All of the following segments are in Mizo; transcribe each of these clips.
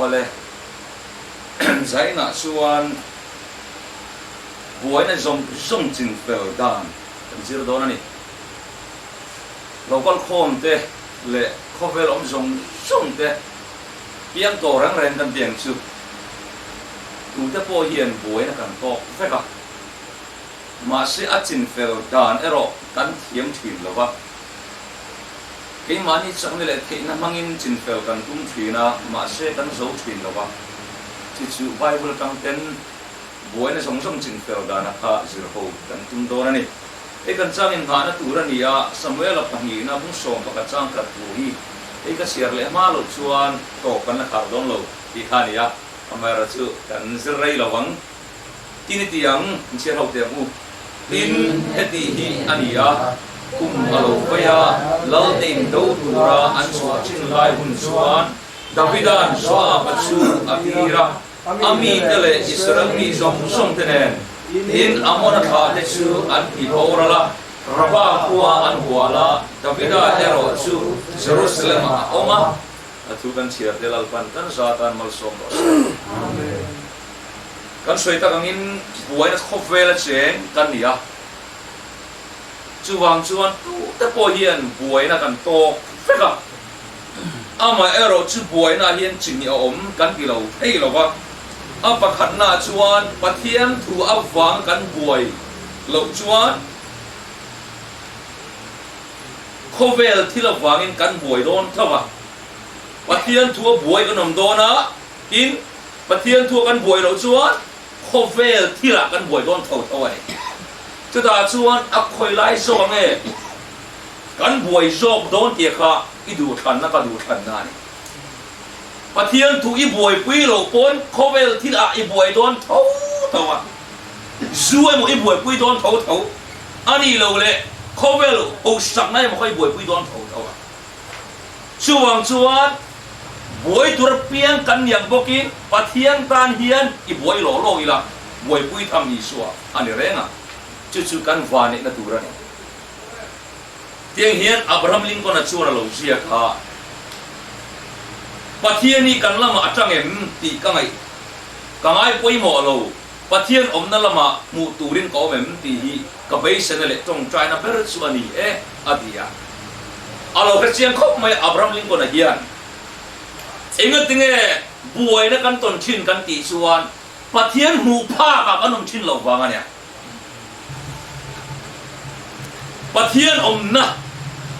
Awle, Zainah chuan buaina zawng zawng chinfel dan kan zir dawn a ni. Local khawm te leh khawvel awm zawng zawng te piang tawh reng reng kan ti ang chu. Tute pawh hian buaina kan tawk vek a, mahse a chinfel dan erawh kan thiam thin lo va. Keimahni chakna leh theihna hmangin chinfel kan tum thin a, mahse kan zo thin lo va. Chu chu Bible atang ten buaina zawng zawng chinfel dana kha zir ho kan tum dawn a ni. Hei kan changin nghahna tur a ni a, Samuela pahnihna bung 11 chang khat thu hi hei ka chhiar leh hma loh chuan tawp kan la khar dawn lo tih kha a ni a, amaherawhchu kan zir rei lo ang. Tin i ti ang, in chhiar ho teh ang u. Tin, heti hi a ni a, kum a lo vei a, Lalte in do tura an chhuah thin lai hun chuan Davida'n Joab-a chu a tir a, a mite leh Israel mi zawng zawng te nen. Tin, Amona thlah te chu an ti boral a, Rabah khua an hual a, Davida erawh chu Jerusalem-ah a awm a. A thu kan chhiar te Lalpan kan za tan malsawm rawh se. Amen. Kan sawi tak angin buaina khawvela cheng kan ni a, chuvang chuan tute pawh hian buaina kan tawk vek a, amaherawh chu buaina hian chi hnih a awm kan ti lo thei lo va, a pakhatnaah chuan Pathian thu avang kan buai loh chuan khawvel thil avangin kan buai dawn tho va, Pathian thu a buai kan awm dawn a, tin, Pathian thu a kan buai loh chuan khawvel thilah kan buai dawn tho tho a ni. Chutah chuan a khawi lai zawk ang e, kan buai zawk dawn tih kha i duhthlanna ka duhthlanna a ni. Pathian thu i buaipui loh pawn khawvel thilah i buai dawn tho tho a, zu emaw i buaipui dawn tho tho a nih loh leh khawvel hosakna emaw kha i buaipui dawn tho tho a. Chuvang chuan buai tur apiang kan ni ang bawkin Pathian tan hian i buai lawh lawk ila, buaipui tham Isua a ni reng a, chu chu kan vaneihna tur a ni. Tiang hian Abraham Lincoln-a chuan a lo ziak a, Pathian hi kan lamah a tang em tih ka ngaih ka ngai pawimawh lo, Pathian awmna lamah hmuh turin ka awm em tih hi ka beisena leh tawngtaina ber chu a ni e, a ti a. A lo hre chiang khawp mai Abraham Lincoln-a hian engatinge buaina kan tawn thin kan tih chuan Pathian hmuh phakah kan awm thin loh vang a nia. Pathian awmna,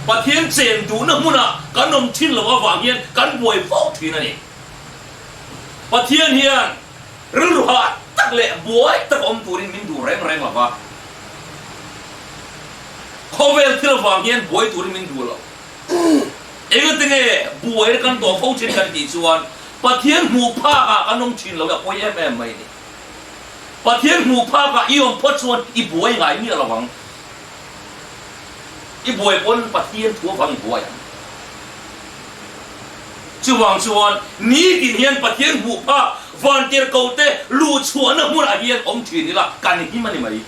Pathian chen duhna hmunah kan awm thin loh avang hian kan buai fo thin a ni. Pathian hian rilru hah tak leh buai tak awm turin min duh reng reng lo va. Khawvel thil avang hian buai turin min duh lo. Engati nge buaina kan tawh fo thin kan tih chuan Pathian hmuh phakah kan awm thin lo hi a pawi em em mai a ni. Pathian hmuh phakah i awm phawt chuan i buai ngai miah lo ang. I buai pawn Pathian thu avang i buai ang. Chuvang chuan nitin hian Pathian hmuh phak vantirhkoh te luhchhuahna hmunah hian awm thin ila kan him a ni mai.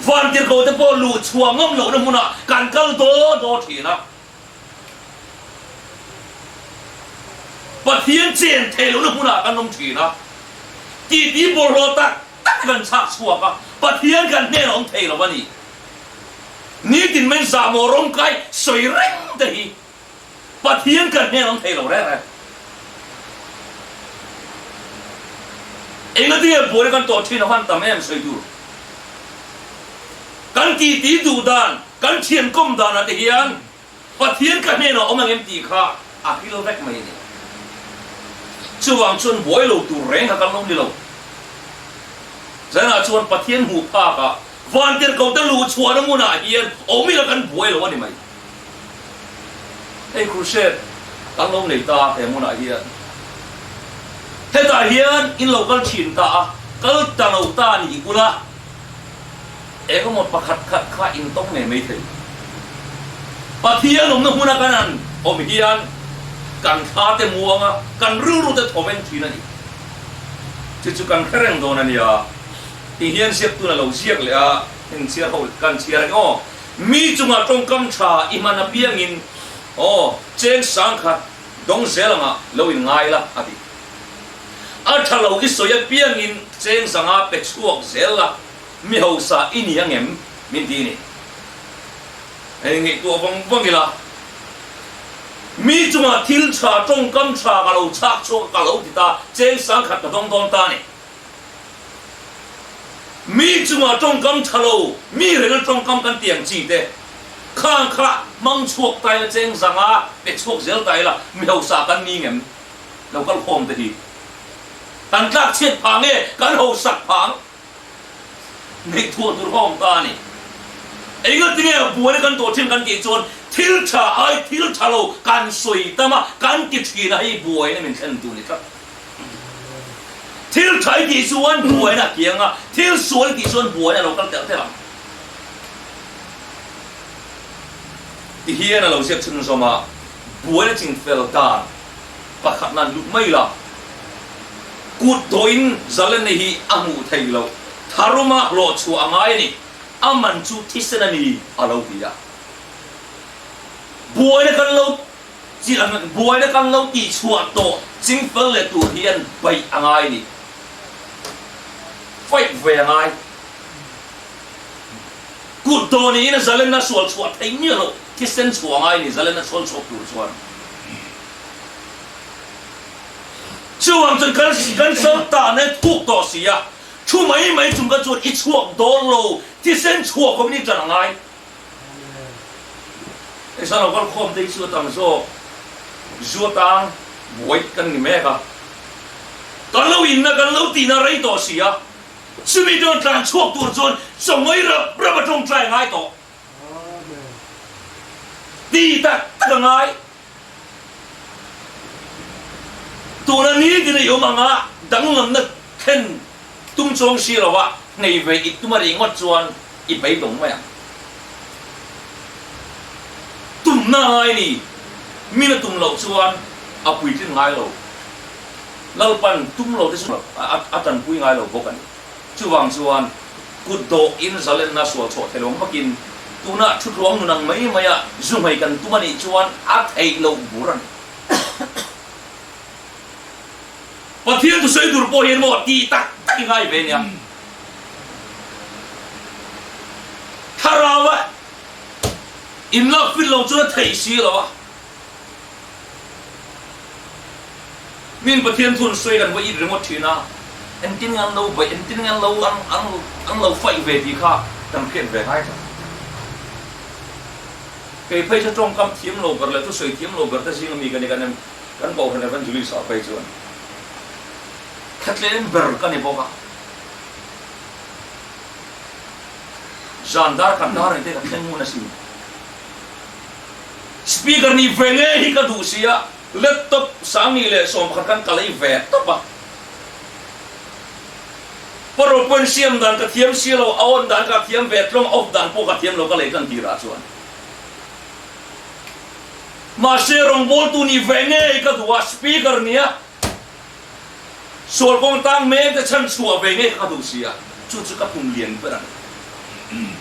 Vantirhkoh te pawh luhchhuah ngam lohna hmunah kan kal daw daw thin a. Pathian chen theih lohna hmunah kan awm thin a. Titi bawlhhlawh tak tak kan chhak chhuak a, Pathian kan hnenah awm thei lo a ni. Nitin mai zahmawh rawngkai sawi reng te hi Pathian kan hnen awm thei lo reng reng. Engatinge buaina kan tawh thin a hman tam em sawi tur. Kan titi duh dan, kan thian kawm danah te hian Pathian ka hnenah awm ang em tih kha a hil vek mai a ni. Chuvang chuan buai lo tur reng kha kan lo ni lo. Zanah chuan Pathian hmuh phakah Vantirhkohte luhchhuahna hmunah hian awm ila kan buai lo a ni mai. Hei crusade kan lo nei ta he hmunah hian. Hetah hian in lo kal thin ta a, kal ta lo ta ni ula engemaw pakhat khat kha in tawng ngei mai thei. Pathian awmna hmuna kan han awm hian kan thla te muang a, kan rilru te thawveng thin a ni. Chu chu kan hre reng dawn a nia. Tih hian ziaktun a lo ziak leh a, in chhiar ho kan chhiar ang aw. Mi chungah tawngkam tha i hman apiangin aw cheng sang khat Dawng zel anga lo in ngai la, a ti. A tha lo i sawi apiangin cheng zanga pe chhuak zel la, mi hausa i ni angem? Min ti ni. Hei ngaihtuah vang vang ila, mi chungah thil tha, tawngkam tha ka lo chhak chhuak a, ka lo ti ta, cheng sangkhat ka dawng dawn ta ni. Mi chungah tawngkam tha lo, mi reng tawngkam kan ti ang chi te, khang kha hmang chhuak ta ila, cheng zanga pe chhuak zel ta ila, mi hausa kan ni ngem? Lo kal khawm te hi kan tlak chhiat phah nge kan hausak phah ang? Neih thuah tur kha awm ta a ni. Engatinge buaina kan tawh thin kan tih chuan thil tha ai thil tha lo kan sawi tam a, kan ti thin a, hei buaina min thlen tur ni tlat. Thil tha i tih chuan buaina a kiang a, thil sual i tih chuan buaina a lo kal telh telh ang. Tihian a lo ziak chhunzawm a, buaina chingfel dan pakhat nan lut mai la, kut dawhin Zalene hi a hmuh theih loh, tharuma hlawh chhuah a ngai a ni, a man chu thisen a ni, a lo ti a. Buaina kan lo buaina kan lo tih chhuah tawh chingfel leh tur hian baih a ngai a ni, fight ve a ngai. Kut dawh niin a Zalene sual chhuah theih miah loh, thisen chhuah a ngai a ni, Zalene sual chhuak tur chuan. Chuvang chuan kan kan sal tan e thuk tawh si a, thu mai mai chung kha chuan i chhuak dawn lo, thisen chhuak awmin i ṭan a ngai. Hei san lo kal khawm te hi chu a tam zawk, zu atang buai kan ni mek a, kan lo inna kan lo tihna rei tawh si a, chumi chuan tlan chhuak tur chuan chawngawi rap rap a ṭawngṭai a ngai tawh. Ti tak tak a ngai. Tuna nitin a i awm anga danglamna thlen tum chuang si lova hnei ve i tum a ri ngawt chuan i beidawng mai ang. Tumna ngai ni, min a tum loh chuan a puitlin ngai lo. Lalpan tum lo te chu a tanpui ngai lo bawk a ni. Chuvang chuan kut dawh in zalenna sual chhuah thei lo hmakin tuna thutluang nun ang mai maia zu hmei kan tum a nih chuan a theih loh bur a ni. Pathian thusawi tur pawh hian maw tih tak tak i ngai ve nia. Thlarau a inlak fit lo chuan a theih si lo a. Min Pathian thun sawi kan va it ringawt thin a, engtin nge an lo baih, engtin nge an lo an lo fight ve tih kha kan hriat ve ngai tlat. Kei phei chu tawngkam thiam lo ber leh thusawi thiam lo ber te zinga mi ka ni, kan kan Kohhran Evangelist ah phei chuan thlatlem ber ka ni bawk a, zan dar khat dar ni te ka thleng ngun asin. Speaker nih ve nge hi ka duh sia, laptop sangni leh 11 khan ka lei ve tawp a. Powerpoint siam dan ka thiam si lo, a on dan ka thiam ve tlawng, off dan pawh ka thiam lo ka lei tan tirah chuan. Mahse rawngbawltu nih ve ngei ka duh a, speaker nia Sual kawng tang mek te chhan chhuah ve ngei kha ka duh sia, chu chu ka tum lian ber a ni.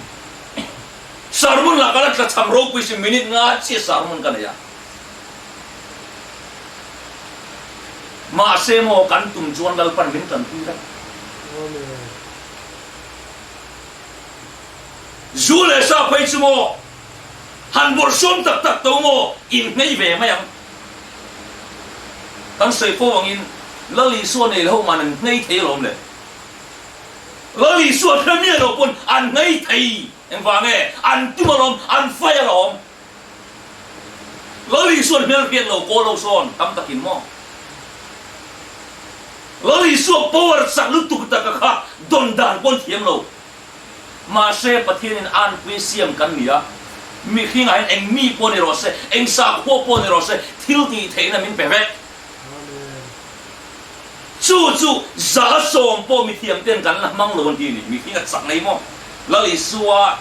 Sermon lah ka la tla cham ropui si minute nga chiah sermon ka nei a. Mahse maw kan tum chuan Lalpan min tanpui vek. Zu leh sa phei chu maw han bawrhsawm tak tak to maw in nghei ve mai ang. Kan sawi fo angin Lal Isua nei lo man an nghei thei alawm le. Lal Isua hre miah lo pawn an nghei thei engvang nge? An tum alawm, an fai alawm. Lal Isua'n hmelhriat lo kawl ho sawn tam takin maw? Lal Isua power chak lutuk taka kha dawn dan pawn thiam lo. Mahse, Pathianin anpui siam kan ni a, mihringah hian eng mi pawh ni rawh se, eng sakhua pawh ni rawh se, thil tih theihna min pe vek. Chu chu 100% pawh mithiamten kan la hmang lo an ti a ni. Mihring a chak nei maw? Lal Isua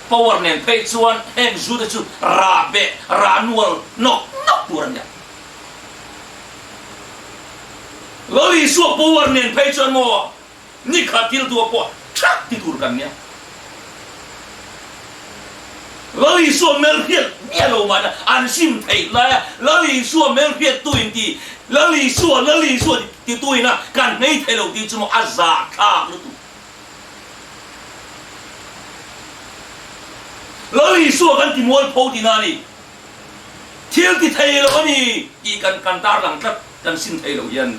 power nen phei chuan heng zu te chu rah beh, rah nual nawk nawk tur a nia. Lal Isua power nen phei chuan maw? Ni khat thil tu a pawh thak ti tur kan nia. Lal Isua hmelhriat miah lo mahna an sim theih laia Lal Isua hmelhriattu in ti, Lal Isua, Lal Isua titu ina kan hmei thei lo tih chu maw a zahthlak lutuk. Lal Isua kan ti mualpho tihna a ni. Thil ti thei lo a ni tih kan kan tarlang tlat kan sim thei lo hian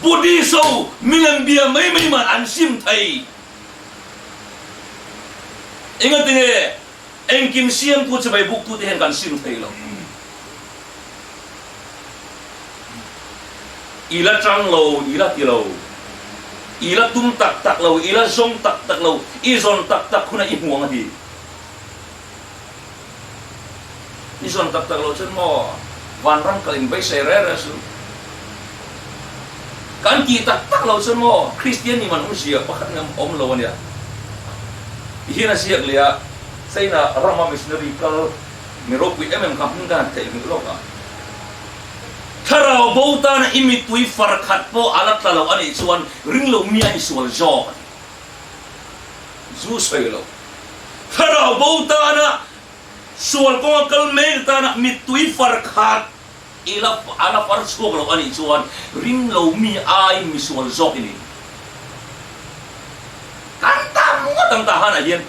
Buddhist ho milem bia mai mai man an sim thei. Engatinge engkim siamtu chibai buktute hian kan sim thei lo? I la tang lo, i la ti lo, i la tum tak tak lo, i la zawng tak tak lo, i zawn tak tak hunah i hmuang a ti. I zawn tak tak lo chuan maw vanram kal in beisei reng reng suh. Kan tih tak tak lo chuan maw Kristian ni man awmzia pakhat ngam awm lo a nia. Ti hian a ziak leh a, China rama missionary kal mi ropui em em kha hming ka han theihnghilh lawk a. Thlarau bo tana i mittui far khat pawh a la tla lo a nih chuan ring lo mi a insual zawk a ti. Zu sawi lo. Thlarau bo tana sual kawnga kal mek tana mittui far khat I la a la far chhuak lo a nih chuan ring lo mi aiin misual zawk i ni. Kan tam ngawt ang tahanah hian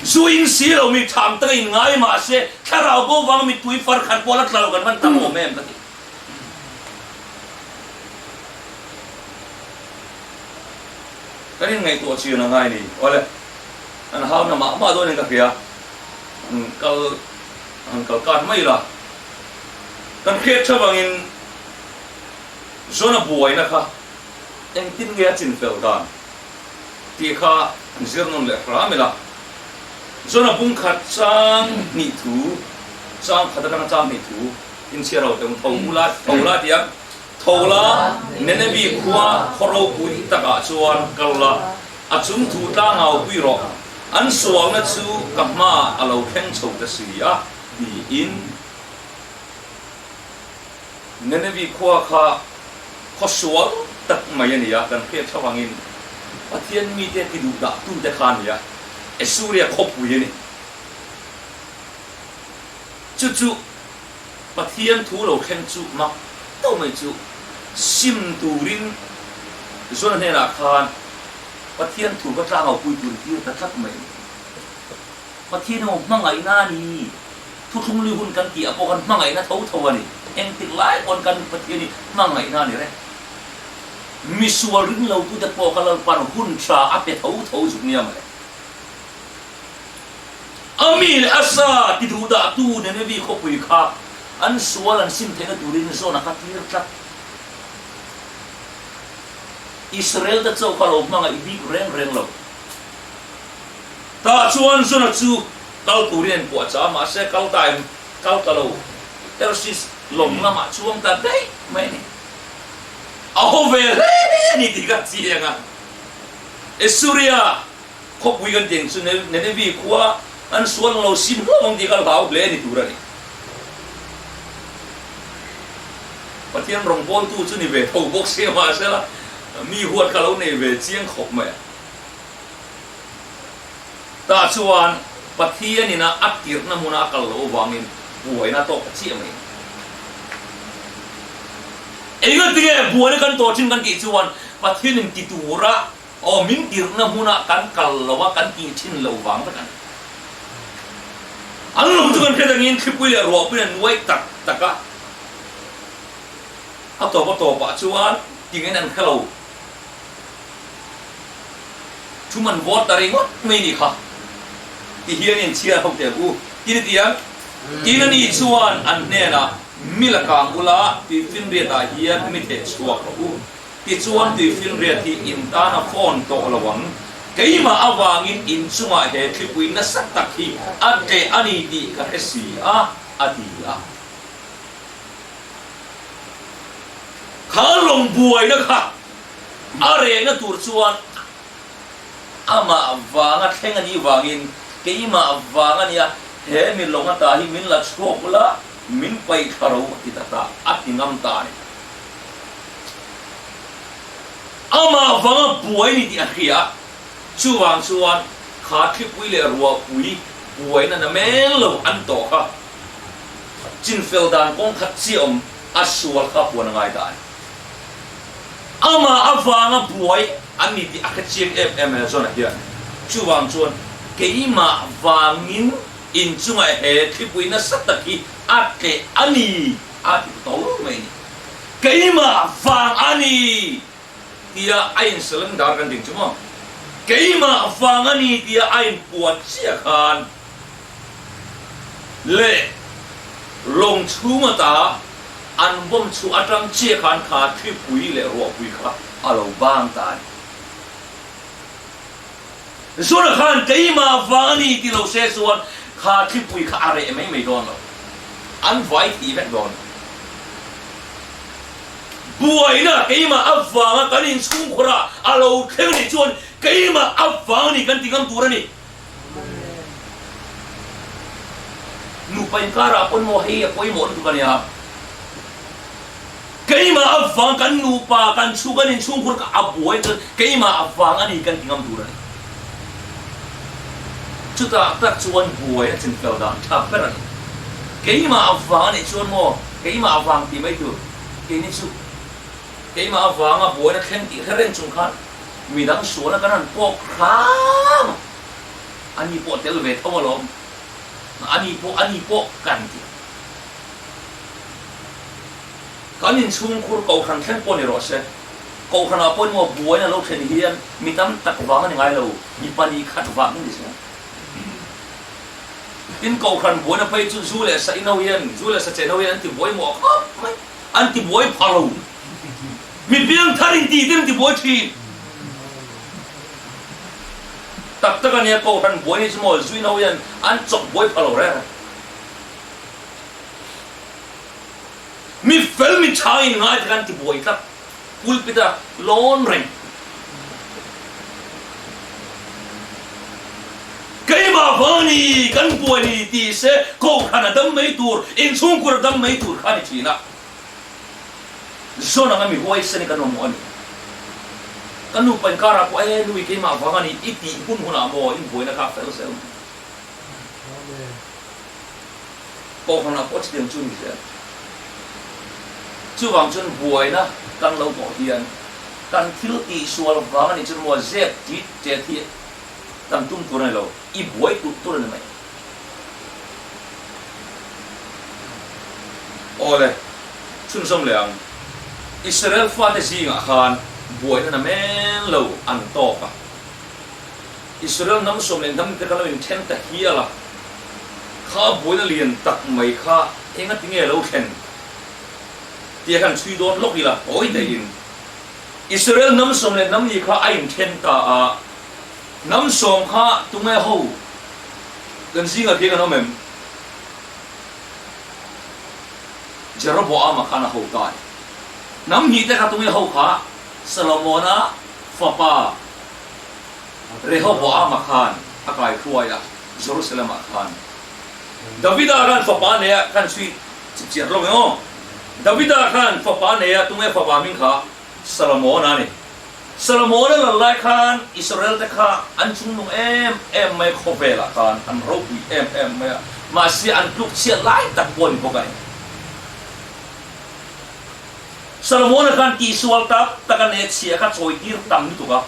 zu in si lo mi tham taka in ngai mah se thlarau bo vanga mittui far khat pawh la tla lo kan van tam awm em ka ti. Kan in ngaihtuah chian a ngai ni. Awle an hau na mah mah dawn in ka hria. An kal An kal kar mai la. Kan hriat tha vangin Zona buaina kha engtin nge a chin fel dan tih kha an zir nawn leh hram ila. Zona bung khat chang hnih thu, chang khat atanga chang hnih thu inchhiar ho teh tho ula, tho la ti a, tho la Nenevi khua khaw ropui takah chuan kal la, a chung thu tlangau pui rawh. An sualna chu ka hmaah a lo thleng chho ta si a, tiin Nenevi khua kha khaw sual tak mai a ni a, kan hriat theuh angin Pathian mite ti duh dah tute kha a ni a, Assuria khawpui a ni. Chu chu Pathian thu lo thleng chu mak deuh mai chu sim turin Jona hnenah khan Pathian thu ka tlangau pui tur tir ta tlat mai. Pathian emaw hmangaihna a ni. Thuthlung lui hun kan tih ah pawh kan hmangaihna tho tho a ni. Engtik lai pawn kan Pathian hi hmangaihna a ni reng. Misual ring lo tute pawh ka Lalpan hun tha a pe tho tho zuk nia mawle. A mi leh a sa ti duh dah tu Nenevi khawpui kha an sual an sim theihna turin zawn a ka tir tlat. Israel te chauh kha lo hmangaih bik reng reng lo. Tah chuan Jona chu kal turin an puah chah a, mahse kal ta em kal ta lo. Tarsis lawng lamah chuang ta daih mai a ni. A haw ve hle a ni tih ka chiang a. Assuria khawpui kan tih ang chu Nenevi khua an sual ang lo sim hlauh ang tih kha hlau hle a ni tur a ni. Pathian rawngbawltu chu ni ve tho bawk se mahsela mi huat kha lo nei ve chiang khawp mai a. Tah chuan Pathianin a a tirhna hmuna a kal loh avangin buaina a tawk ta chiah mai. Engatinge buaina kan tawh thin kan tih chuan Pathianin ti tura aw min tirhna hmuna kan kal lo a kan tih thin lo vang vek a ni. An lawm chu kan hriat angin thlipui leh ruahpuiin an nuai tak tak a, a tawp a tawpah chuan tingin an hre lo. Thum an vawt ta ringawt mai ni kha ti hian in chhiar ho teh ang u. Tin a ti ang, Tin a ni chuan an hnenah mi la kang ula tuifinriatah hian mi theh chhuak rawh u. Tichuan tuifinriat hi in tan a fawn tawh lo ang. Keimah avangin in chungah he thlipui nasa tak hi a tleh a ni tih ka hre si a, a ti a. Kha lawng buaina kha a rehna tur chuan amah vanga thleng a nih vangin keimah vang a nia, he mi lawng ata hi min la chhuak ula, min paih thla ro a ti ta ta, a ti ngam ta a ni. Amah vanga buai ni tih a hria, chuvang chuan Kha thlipui leh ruahpui buaina na meng lo an tawh kha. Chinfel dan kawng khat chiah awm a sual kha puan a ngai ta a ni. Amah avanga buai an ni tih a hre chiang em em mai a John-a hian. Chuvang chuan keimah vangin inchungah he thlipui nasa tak hi a tleh a ni a ti ta tawlh mai a ni. Keimah vang a ni tia a insurrender kan ding chu maw? Keimah vang a ni tia a inpuan chiah khan leh lawng chhung ata an bawm chhuah atang chiah khan kha thlipui leh ruahpui kha a lo bang ta a ni. Zuna khan keimah vang a ni ti lo se chuan kha thlipui kha a reh mai mai dawn lo. An vai thih vek dawn. Buaina keimah avanga kan inchhungkhawrah a lo thleng a nih chuan keimah avang a ni kan ti ngam tur a ni. Nupa inkarah pawn maw hei a pawimawh lutuk a nia. Keimah avang kan nupa kan chhung kan inchhungkhur kha a buai chuan keimah avang a ni kan ti ngam tur a ni. Chutah tak chuan buai a chinfel dan tha ber a ni. Keimah avang a nih chuan maw keimah avang tih mai tur keini chu keimah avanga buaina thleng tih hre reng chung khan Midang sualna kan han pawk hram a, ani pawh tel ve tho alawm, ani pawh ani pawh kan ti. Kan inchhungkhur kohhran thleng pawh ni rawh se, kohhranah pawh emaw buaina lo thlen hian mi tam tak vang a ni ngai lo, mi pahnih khat vang a ni zel. Tin, kohhran buaina phei chu zu leh sa ino hian, zu leh sa chen ho hian an ti buai mawh khawp mai, an ti buai pha lo. Mi piangthar in tih te an ti buai thin. Tak tak a nia Kohhran buai ni chu maw Zuin ho hian an chawk buai pha lo reng a. Mi fel mi tha in ngai te kha an ti buai tlat. Pulpit a lawn reng. Keimah vani kan buai ni ti se Kohhran a dam mai tur, inchhungkur a dam mai tur kha a ni thin a. Zawn anga mi huaisen hi kan mamawh a ni. Ka nupa inkarah pawh e nui keimah vang a ni i tih hun hunah maw in buaina kha a fel zel mai. Kohhranah pawh chutiang chu a ni zel. Chuvang chuan buaina kan lo tawh hian kan thil tihsual vang a nih chuan maw zep tit tet hi kan tum tur a ni lo, i buai tulh tulh a ni mai. Awle, chhunzawm leh ang. Israel fate zingah khan buaina na men lo an tawk a. Israel hnam sawm leh hnam te kha lo inthen ta hial a. Kha buaina lian tak mai kha engati nge lo thlen tia khan chhui dawn lawk ila tawi daihin Israel hnam sawm leh hnam ni kha a inthen ta a. Hnam sawm kha tunge ho kan zingah khian kan awm em? Jeroboama khan a ho ta a ni. Hnam hnih te kha tunge ho kha? Solomona fapa Rehoboama khan a kai hruai a, Jerusalem-ah khan. Davida khan fapa nei a, khan chhui chipchiar lo eng aw. Davida khan fapa nei a, tunge fapa hming kha? Solomona a ni. Solomon-a lal lai khan Israel-te kha an chungnung em em mai a, khawvelah khan an ropui em em mai a, mahse an tluk chhiat lai tak pawh a ni bawk a ni. Solomon-a khan tihsual tak tak a nei a, chhia kha chawi tir tam lutuk a.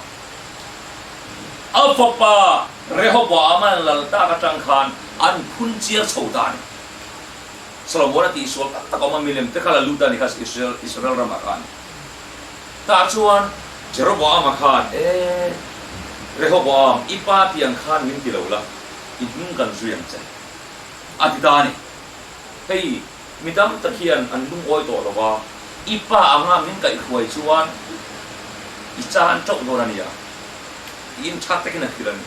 A fapa Rehoboam-a lal tak atang khan an phun chiar chho ta a ni. Solomon-a tihsual tak tak a awm a, milem te kha la lut a ni kha Israel ramah khan. Tah chuan Jeroboama khan, E, Rehoboam, i pa ti ang khan min ti lo la, i hnung kan zui ang che, a ti ta a ni. Hei, mi tam tak hian an lungawi tawh lo va, i pa anga min kaihhruai chuan i chan teuh dawn a nia, tiin tha takin a hrilh a ni.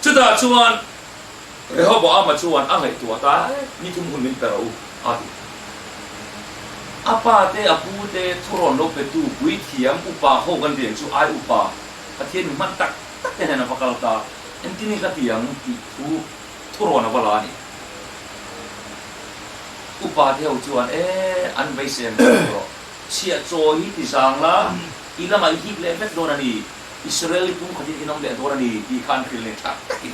Chutah chuan Rehoboama chuan a ngaihtuah ta, Ni thum hun min pe rawh u, a ti. A pa te, a pu te thurawn lo petu puithiam upa ho kan rian chu ai upa Pathian mi hman tak tak te hnen a va kal ta, engtin nge ka ti ang tih thu thurawn a va la a ni. Upa te ho chuan, E, an beisei ang che rawh, chhiah chawi hi ti zang la, i lamah i hip leh vek dawn a ni. Israel hi pumkhatin in awm leh dawn a ni tih kha an hrilh nei tha takin.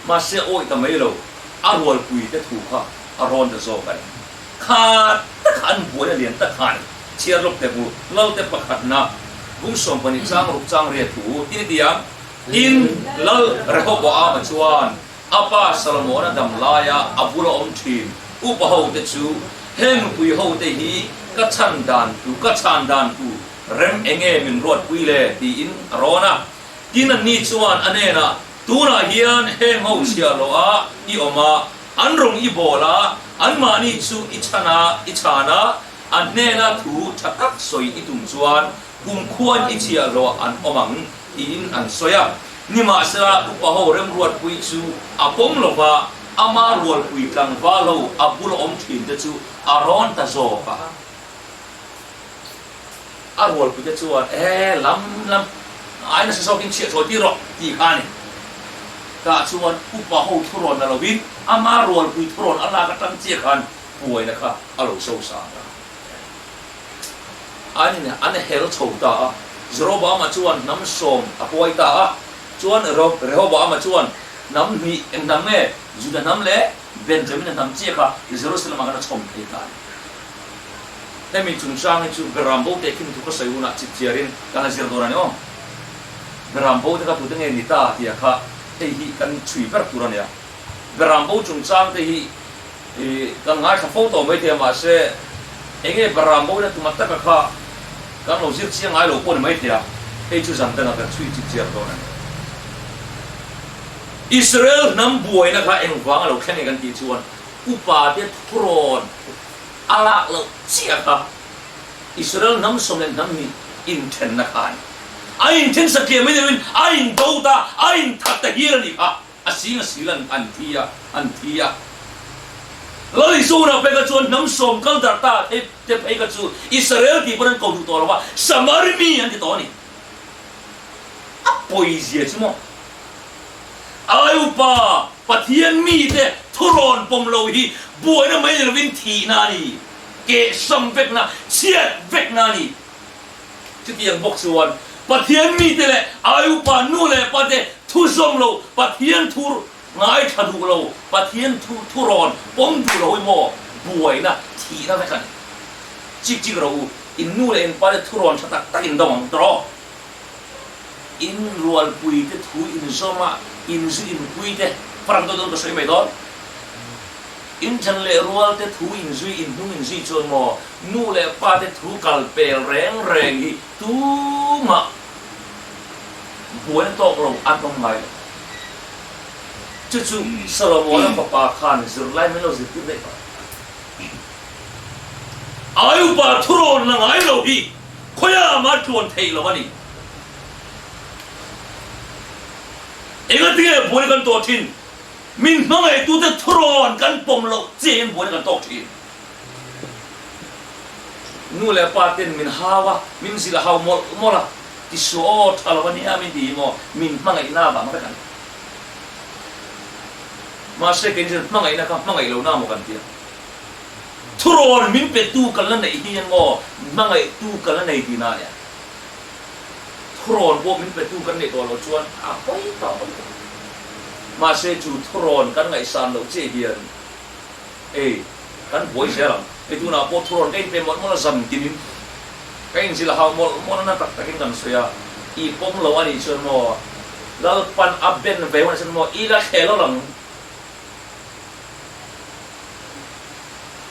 Mahse awih ta mai lo, a rualpui te thu kha a rawn ta zawk a ni. Kha taka an buaina lian tak kha a ni. Chhiar lawk teh u, Lalte pakhatna bung 12 chang ruk chang riat thu tin i ti ang, Tin, Lal Rehoboama chuan a pa Solomona dam laia a bula awm thin upa hote chu, Heng nupui hote hi ka chhan dan tu, ka chhan dan tu rem enge min ruatpui le? tiin a rawn a. Tin, anni chuan a hnenah, Tunah hian heng ho chhiah loh a i awm a, an rawng i bawl a, anmahni chu i chhan a, i chhan a, an hnena thu tha tak sawi i tum chuan kumkhuain i chhiah loh an awm ang, tiin an sawi a. Nimahsela, upa ho remruatpui chu a pawm lo va, ama rualpui tlangval ho a bula awm thin te chu a rawn ta zawk a. A rualpui te chuan, E, lam lam, ai nasa zawkin chhiah thawi tir rawh, tih kha a ni. Tah chuan upa ho thurawn la lovin ama rualpui thurawn a lak atang chiah khan buaina kha a lo sosang ta. An in an hel chho ta a, Jeroboama chuan hnam sawm a huai ta a, chuan Rehoboama chuan hnam hnih, eng hnam nge? Juda hnam leh Benjamina hnam chiah kha Jerusalem ah khan a chhawm thei ta a ni. Hemi chungchang hi chu Beram bo teh khin thu ka sawi hunah chipchiarin kan la zir dawn a ni aw. Beram bo te kha tute nge ni ta tia kha hei hi kan chhui ber tur a nia. Beram bo chungchang te hi I kan ngaithla fo tawh mai thei a, mahse enge Baram bo ina tuma taka kha kan lo zir chiang ngai lo pawh ni mai thei a, hei chu zan dangah kan chhui chip chiar dawn a ni. Israel hnam buaina kha engvang a lo thleng nge kan tih chuan upa te thurawn a lak loh chiah kha Israel hnam sawm leh hnam hnih inthenna kha a ni. A inthen satliah mai ni loin a indo ta, a inthat ta hial a nih kha. A sing a sil an an thi a, an thi a. Lal Isua phei kha chuan hnam sawm kal darh ta thei te phei kha chu Israel tih pawn an ko duh tawh lo va, Samari mi an ti tawh a ni. A pawi zia chu maw? Ai upa, Pathian mite thurawn pawm lo hi buaina mai ni lovin thihna a ni, kehsam vekna, chhiat vekna a ni. Chutiang bawk chuan Pathian mite leh ai upa nu leh pate thu zawm lo, Pathian thu ngaithla duh lo, Pathian thu thurawn pawm duh lo hi maw buaina thihna vek a ni. Chik chik rawh u, in nu leh in pate thurawn tha tak tak in dawng ang tawh. In rualpui te thu in zawm a, in zu inpui te, farang deuh dawn ka sawi mai dawn. In then leh rual te thu in zui in hnung in zui chuan maw nu leh pa te thu kal pel reng reng hi tumah buaina tawk lo an awm ngai lo. Chu chu Solomona fapa khan zirlai min lo zirtir daih tawh. Ai upa thurawn la ngai lo hi khawiah mah tluan theih lo a ni. Engatinge buaina kan tawh thin? Min hmangaihtute thurawn kan pawm loh chiahin buaina kan tawk thin. Nu leh pa ten min hau a, min zilh a hau mawlh mawlh a, ti suh aw, tha lo a nia min ti hi maw, min hmangaihna vang vek a ni. Mahse keini chuan hmangaihna kha hmangaih lohna maw kan ti a. Thurawn min petu kan la neih hian maw hmangaihtu kan la nei tihna a nia. Thurawn pawh min petu kan neih tawh loh chuan a pawi tawh mai tawh. Mahse chu thurawn kan ngaihsan loh chiah hian ei kan buai zel ang. Hei tunah pawh thurawn ka inpe mawlh mawlh a zam kinin ka inzilh a hau mawlh mawlh a na tak takin kan sawi a, i pawm lo a nih chuan maw Lalpan a ben ve hunah chuan maw i la thle lo lang.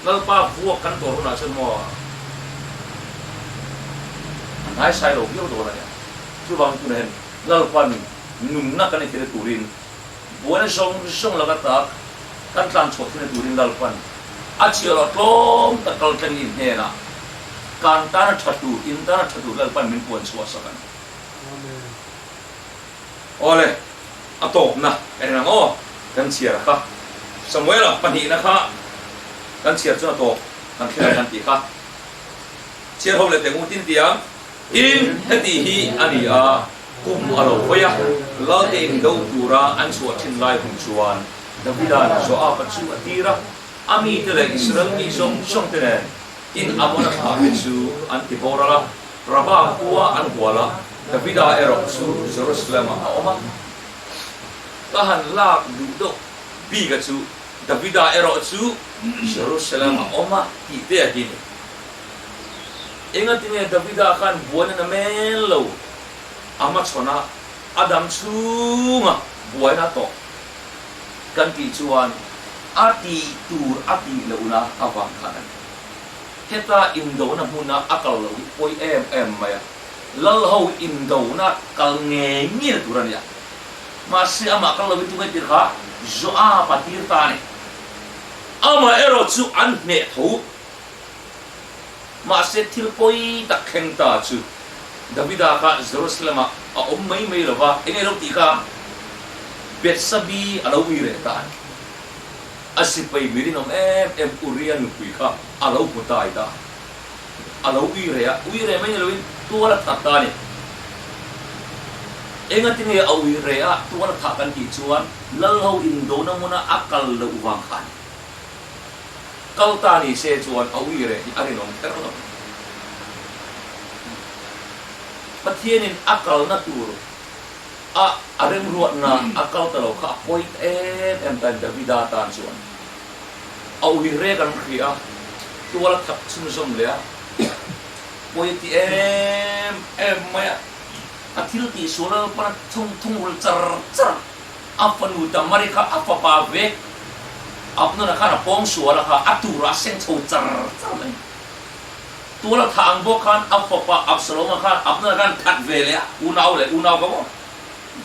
Lalpa vuak kan tawr hunah chuan maw a hnaisai lo viau dawn a nia. Chuvang tunah hian Lalpan nunna kan inthehna turin buaina zawng zawng laka tak kan tlan chhuah theihna turin Lalpan a chhiahhlawh tlawm tak kal tleng in hnenah kan tana tha tur, in tana tha tur Lalpan min puan chhuah sak a ni. Awle, a tawpna en ang aw, kan chhiar kha. Samuela pahnihna kha kan chhiar chuan a tawp kan thlen ang kan tih kha. Chhiar ho leh teh ngut in tiang. Tin, heti hi a ni a, kum a lo hawi a, Lalte in do tura an chhuah thin lai hun chuan Davida'n Joab-a chu a tir a, a mite leh Israel mi zawng zawng te nen tin Amona thlah te chu an ti boral a, Rabah khua an hual a. Davida erawh chu Jerusalem-ah a awm a. Ka han lak duh deuh bika chu Davida erawh chu Jerusalem-ah a awm a tih te a hi ni. Engatinge Davida khan buaina na mel lo a hmachhawn a, a dam chhunga buaina tawh kan tih chuan a tih tur a tih lohna avang khan a ni. Heta indona hmuna a kal lo hi pawi em em mai a, lal ho indona kal ngei ngei tur a ni a. Mahse amah kal lovin tunge tir kha Joab a tir ta a ni. Amah erawh chu an hneh tho. Mahse thil pawi tak thleng ta chu Davida kha Jerusalem-ah a awm mai mai lo va, eng nge lo tih kha Bethsabi a lo ui reh ta a ni. A sipai mirinawm em em Uria nupui kha a lo hmu tai ta a. A lo ui reh a, ui reh mai ni loin tual a that ta a ni. Engati nge a ui reh a, tual a thah kan tih chuan Lalho indona hmuna a kal loh vang kha a ni. Kal ta ni se chuan a ui reh hi a rinawm kher lo. Pathianin a kalna tur a a remruatna a kal ta lo kha a pawi ta em em ta Davida tan chuan a ui rek an hria a, tual a thak chhunzawm leh a, pawi a ti em em mai a, a thil tihsual a pan a thung thung rul char char a. A fanu Tamari kha a fapa vek Abnona khan a pawng sual a kha a turah a seng chho char char mai. Tual a thah ang bawk khan a fapa Absaloma khan Abnona khan that ve leh a, unau leh unau ka maw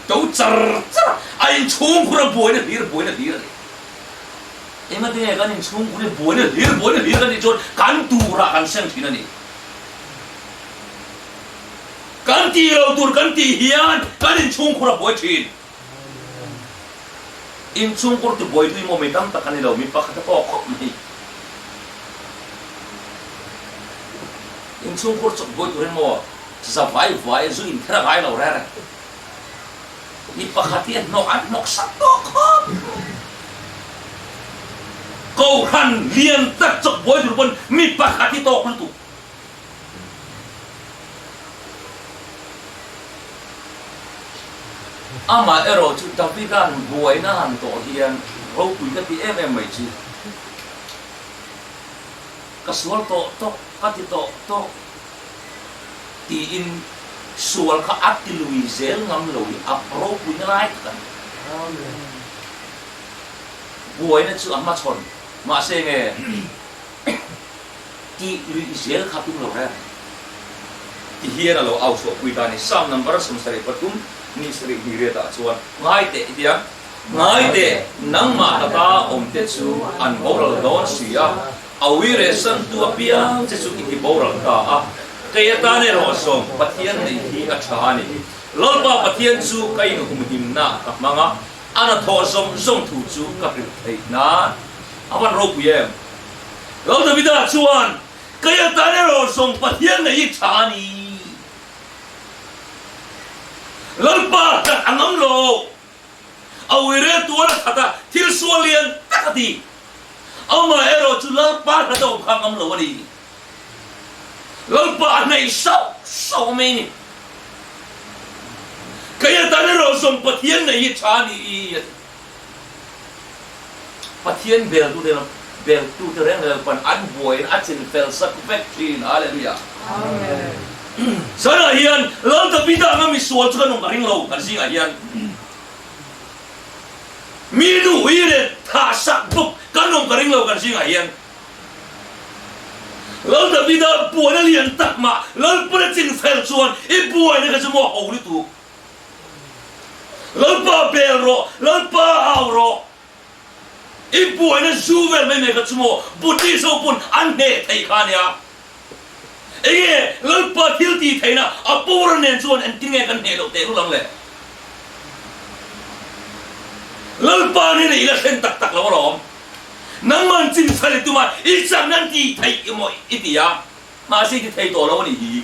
do char char a, a inchhungkhur a buaina hlir buaina hlir a ni. Engati nge kan inchhungkhur hi buaina hlir buaina hlir kan tih chuan kan turah kan seng thin a ni. Kan tih lo tur kan tih hian kan inchhungkhur a buai thin. Inchhungkhur ti buai tui maw mi tam tak a ni lo, mi pakhat a tawk khawp mai. Inchhungkhur chawp buai turin maw za vai vai zu inkher a ngai lo reng reng. Mi pakhat hi a hnawk an hnawk sak tawk khawp mai. Kohhran lian tak chawp buai tur pawn mi pakhat hi tawk lutuk. Amah erawh chu Davida'n buaina han tawh hian ropui ka ti em em mai chu. Ka sual tawh tawh, ka ti tawh tawh tiin sual kha a ti lui zel ngam lo hi a ropuina lai tak a ni. Buaina chu a hmachhawn, mahse nge? Tih luih zel kha tum lo reng. Ti hian a lo au chhuah pui ta a ni. Psalm number 73 ni sarih hnih riatah chuan, Ngai teh i tia, ngai teh, nangmah hlata awmte chu an boral dawn si a, a ui reh santu apiang che chu i ti boral ta a, kei atan erawh zawng Pathian neih hi a tha a ni. Lalpa Pathian chu ka inhumhimna ka hmang a, a hnathawh zawng zawng thu chu ka hrilh theih nan a van ropui em? Lal Davida chuan, Kei atan erawh zawng Pathian nei hi tha a ni. Lalpa hlat a ngam lo. A uire tual a that a, thil sual lian tak a ti. Amah erawh chu Lalpa hlat a awm kha a ngam lo a ni. Lalpa a hnaih sauh sauh mai a ni. Kei atan erawh zawng Pathian nei hi tha a ni a ti. Pathian beltute beltute reng reng pawn an buaiin a chin fel sak vek thin. Hallelujah. Amen. Zanah hian Lal Davida anga misual chu kan awm ka ring lo kan zingah hian. Mi nu ui leh thah sak bawk kan awm ka ring lo kan zingah hian. Lal Davida buaina lian tak mah Lalpana chin fel chuan i buaina kha chu maw ho lutuk. Lalpa bel rawh, Lalpa au rawh. I buaina zu vel mai mai kha chu maw Buddhist ho pawn an hneh thei kha ania. Enge Lalpa thil tih theihna a power nen chuan engtin nge kan hneh loh tehlul ang le? Lalpa nen i la thlen tak tak lo alawm. Nangman chin fel i tum a, i chakna an tih theih emaw i ti a. Mahse i ti thei tawh lo a nih hi.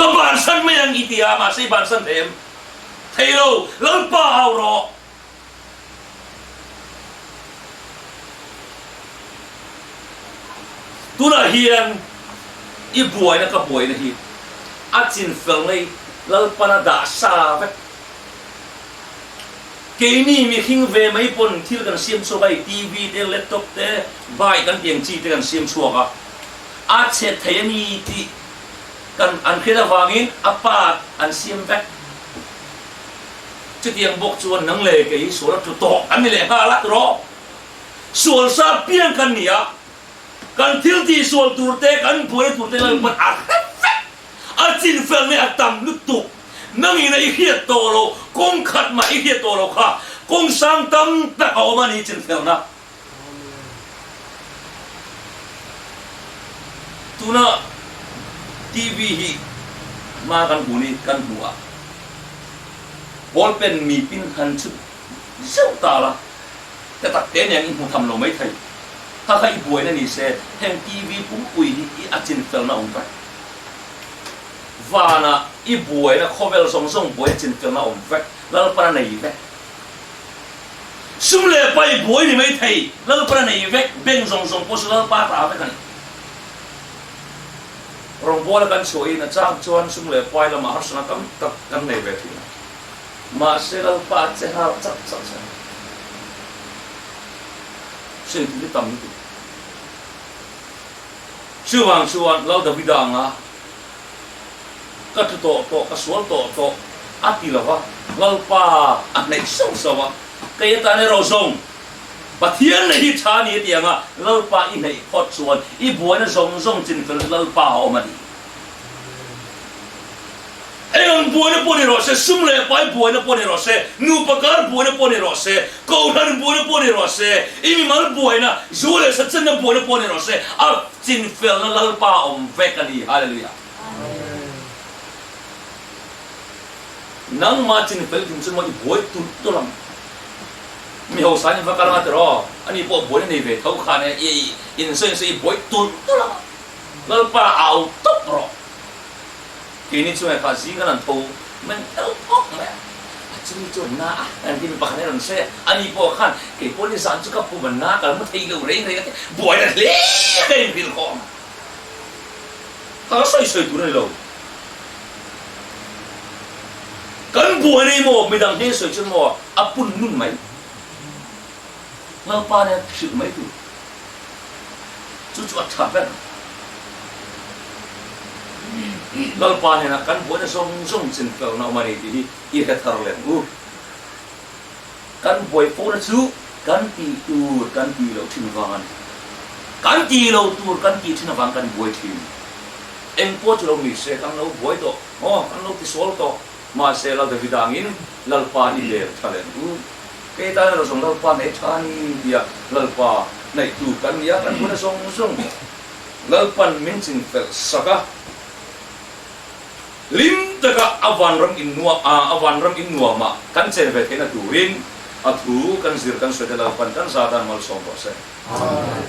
Ka bansan mai ang i ti a, mahse i bansan thei em? Thei lo, Lalpa au rawh. Tunah hian i buaina ka buaina hi. A chinfel ngei Lalpan a dah sa vek. Keini mihring ve mai pawn thil kan siam chhuak a, TV te, laptop te, bike kan tih ang chi te kan siam chhuak a, a chhe thei a ni tih kan an hriat avangin a part an siam vek. Chutiang bawk chuan nang leh kei sual a tlu tawh kan ni leh nghal a tiraw? Sual sa piang kan ni a, kan thil tih sual tur te, kan buaina tur te Lalpan a hre vek. A chinfel nei a tam lutuk. Nangin a i hriat tawh loh, kawng khat mah i hriat tawh loh kha kawng sang tam tak a awm a ni chinfelna. Tuna TV hi hma kan hmu ni kan hmu a, ball pen mi pin han chhut zeuh ta la, te tak te nen i hmu tham lo mai thei. Kha kha i buaina ni se, heng TV pumpui hi i a chinfelna awm vek. Vanah i buaina khawvel zawng zawng buaina chinfelna awm vek, Lalpan a nei vek. Sum leh pai buai ni mai thei, Lalpan a nei vek, bank zawng zawng pawh chu Lalpa ta vek a ni. Rawngbawla kan chhuahin a chang chuan sum leh pai lamah harsatna tam tak kan nei ve thin a. Mahse Lalpa a che nghal chak chak che a ni. Sawi tur hi tam lutuk. Chuvang chuan Lal Davida anga ka tlu tawh tawh, ka sual tawh tawh a ti lo va, Lalpa a hnaih sauh sauh a, kei atan erawh zawng Pathian nei hi tha a ni a ti anga Lalpa i hnaih phawt chuan i buaina zawng zawng chinfel chu Lalpa a awm a ni. Eng buaina pawh ni rawh se, sum leh pai buaina pawh ni rawh se, nupa kar buaina pawh ni rawh se, kohhran buaina pawh ni rawh se, i mimal buaina, zu leh sachenna buaina pawh ni rawh se, a chinfelna Lalpa a awm vek a ni. Hallelujah. Nangmah chinfel tum chu maw i buai tulh tulh ang. Mi hausa in va kal anga tiraw, ani pawh buaina nei ve tho khan e, i insawi insawi i buai tulh tulh ang. Lalpa au tawp rawh. Keini chuan kha zing kan han tho men tel phawk mai a, a chumi chuan na a kan ti mi pakhat hi a rawn sawi a, ani pawh khan kei pawh ni zan chu ka pum a na kal mu thei lo reng reng a ti, buaina hle ka inhrilh khawm. Kha ka sawi sawi tur a ni lo. Kan buaina hi maw midang hnen sawi chuan maw a pun nun mai. Lalpa nen hrilh mai tur. Chu chu a tha ber. Lalpa hnenah kan buaina zawng zawng chinfelna awm a ni tih hi i hre thar lem u. Kan buai fona chu kan tih tur kan tih loh thin vang a ni. Kan tih loh tur kan tih thin avang kan buai thin. Eng pawh chu lo ni se kan lo buai tawh, aw kan lo tisual tawh. Mahse Lal Davida angin Lalpa i lel tha lem u. Kei tan erawh zawng Lalpa nei tha a ni tia Lalpa naihtu kan ni a, kan hmuna zawng zawng Lalpan min chinfelh sak a, hlim taka a vanram in nuam a vanram in nuamah kan chen ve theihna turin a thu kan zir kan sawi te Lalpan kan za tan malsawm rawh se. Amen.